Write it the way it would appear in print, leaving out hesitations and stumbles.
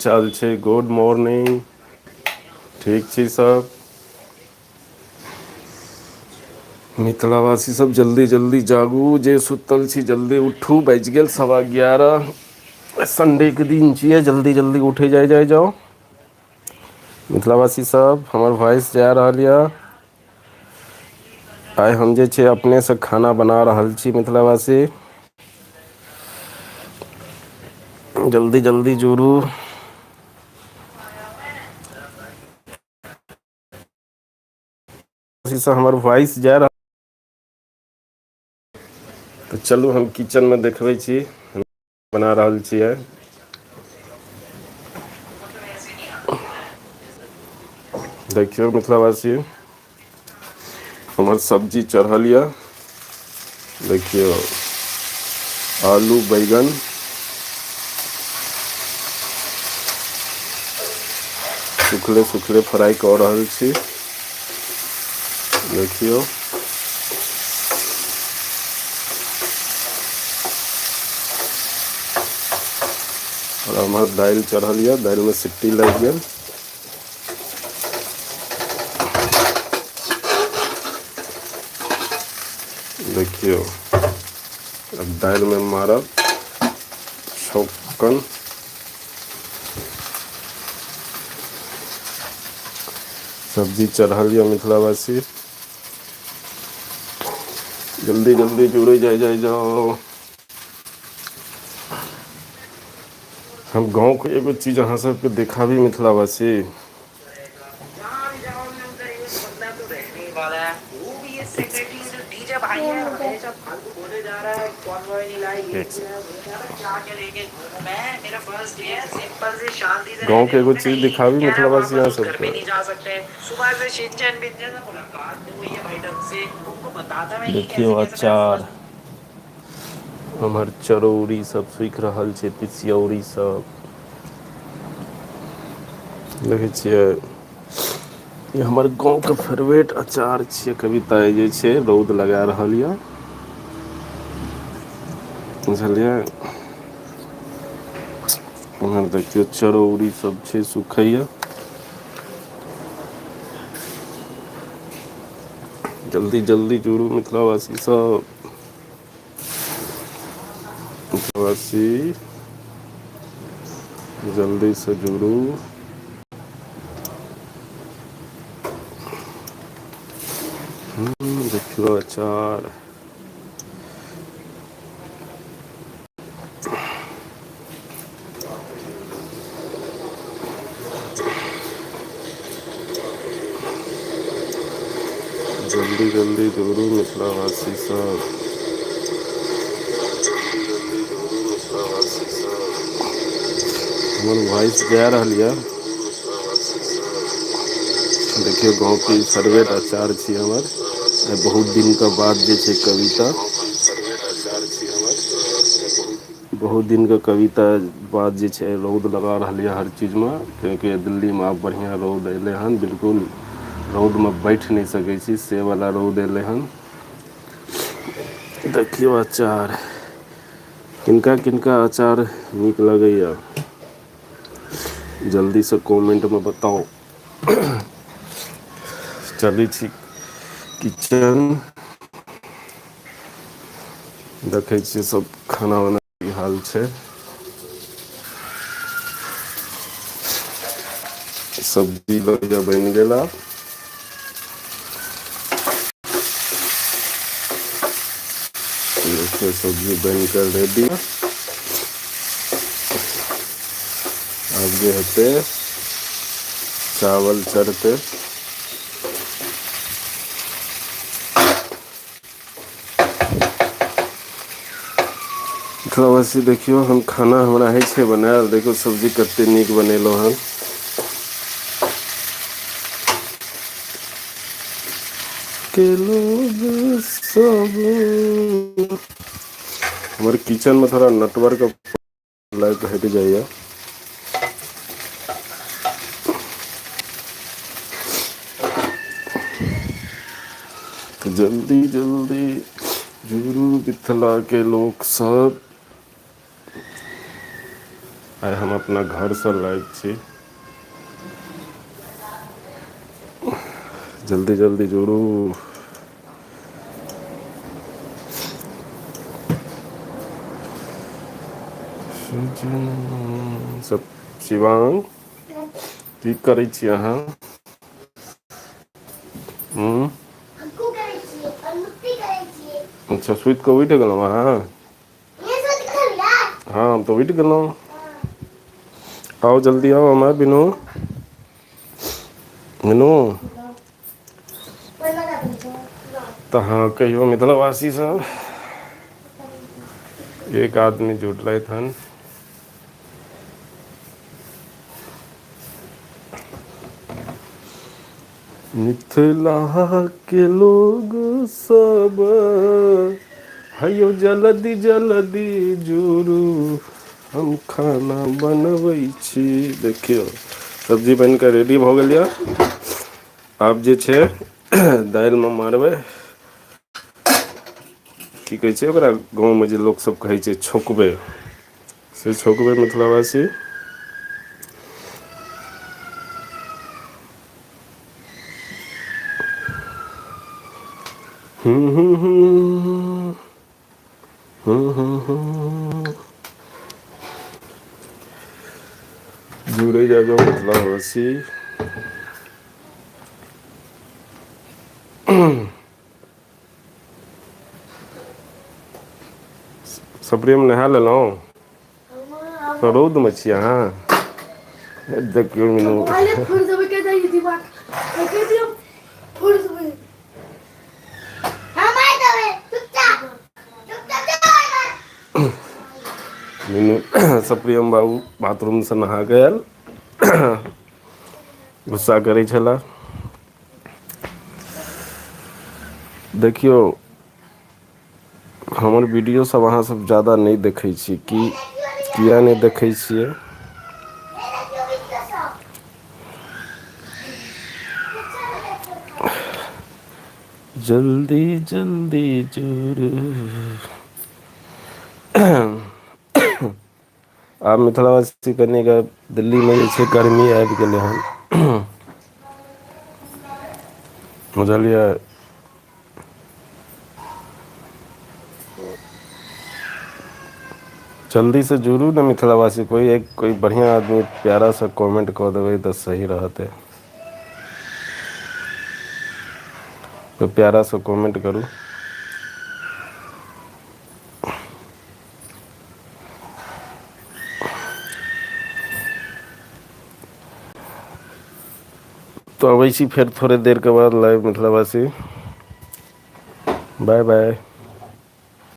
चाल छै? Good morning. ठीक छी सब? मिथिलावासी सब जल्दी जल्दी जागू, जे सुतल छी जल्दी उठू। बाजि गेल 11:15। संडेके दिन छियै, जल्दी जल्दी उठै जाय जाय जाउ। मिथिलावासी सब, हमर वॉइस जा रहल यऽ? आइ हम जे छै अपनेसँ खाना बना रहल छी। मिथिलावासी, जल्दी जल्दी जुड़ू। से हमर वॉइस जा रहल? तऽ चलू, हम किचनमे देखबै छी, बना रहल छियै। देखियौ मिथिलावासी, हमर सब्जी चढ़ल यऽ। देखियौ, आलू बैगन सुखले सुखले फ्राई कऽ रहल छी। देखियौ, आओर हमर दालि चढ़ल यऽ, दालिमे सीटी लागि गेल। देखियौ, अब दालिमे मारब छौकन। सब्जी चढ़ल यऽ। मिथिलावासी, जल्दी जल्दी जुड़े जाय जाय जाओ। हम गाँवके एगो चीज अहाँ सबके देखाबी मिथिलावासी। एक गाँवके एगो चीज दिखाबी मिथिलावासी अहाँ सबके। देखियौ अचार हमर, चरौरी सब सुखि रहल छै, तिसियौरी सब देखै छियै। ई हमर गाँवके फेवरेट अचार छियै। कविता जे छै रौद लगा रहल यऽ, बुझलियै? उम्हर देखियौ, चरौरी सब छै सुखैया। जल्दी जल्दी जुड़ू मिथिलावासी सब। मिथिलावासी, जल्दीसँ जुड़ू। देखियौ अचार। जल्दी जल्दी जुड़ू मिथिलावासी सब, जल्दी जल्दी जुड़ू मिथिलावासी सब। हमर वॉइस जा रहल यऽ? देखियौ, गाँवके ई फेवरेट अचार छी हमर। आइ बहुत दिनके बाद जे छै कविता, बहुत दिनके कविता बाद जे छै रौद लगा रहल यऽ हर चीजमे, कियाकि दिल्लीमे आब बढ़िआँ रौद अयलै हन। बिलकुल रौदमे बैठ नहि सकै छी, से वाला रौद एलै हन। देखियौ अचार, किनका किनका अचार नीक लगैया, जल्दीसँ कमेंटमे बताउ। चलै छी किचन, देखै छियै सब खाना वाना की हाल छै। सब्जी लगैया बनि गेल आब। देखियौ, सब्जी बनि कऽ रेडी। आब जे हेतै, चावल चढ़तै। मिथिलावासी, देखियौ, हम खाना हमरा होइ छै बनायल। देखियौ, सब्जी कते नीक बनेलहुँ हन। के लोग सब, हमर किचनमे थोड़ा नेटवर्क लाइट हटि जाइए, तऽ जल्दी जल्दी जुड़ू मिथिलाके लोकसभ। आइ हम अपना घरसँ लाइव छी। जल्दी जल्दी जुड़ू। सब शिवांग, की करै छी अहाँ? हूँ, अच्छा, सुति कऽ उठि गेलहुँ अहाँ? हँ, हम तऽ उठि गेलहुँ। आउ, जल्दी आउ। हमर बिनू, मीनू। तऽ हँ, कहियौ मिथिलावासी सब। एक आदमी जुटलथि हन। मिथिलाके लोग सब हैयौ, जल्दी जल्दी जुड़ू, हम खाना बनबै छी। देखियौ, सब्जी बनि कऽ रेडी भऽ गेल यऽ। आब जे छै दालिमे मारबै, की कहै छै ओकरा, गाँवमे जे लोकसभ कहै छै छौकबै, से छौकबै मिथिलावासी। हूँ हूँ हूँ हूँ हूँ हूँ। जुड़ै जाउ मिथिलावासी। सप्रेम, नहा लेलहुँ? तऽ रौदमे छी अहाँ, देखियौ मीनू। मोबाइले फोड़ देबै के जाइए दिमाग के दियौ, फोड़ देबै। मीनू सप्रियम बाबू बाथरूमसँ नहा कऽ आयल, गुस्सा करै छलए। देखियौ, हमर वीडियो सब अहाँ सब जादा नहि देखै छी, की किया नहि देखै छियै? जल्दी जल्दी जुड़ू। आब मिथिलावासी कनिक, दिल्लीमे जे छै गर्मी आबि गेलै हन, बुझलियै? जल्दी से जुड़ू ने मिथिलावासी। कोई एक कोई बढ़िआँ आदमी प्यारा सा कमेंट कऽ देबै तऽ सही रहतै। कोइ प्यारा सा कमेंट करू। तऽ अबै छी फेर थोड़े देरके बाद लाइव मिथिलावासी। Bye bye.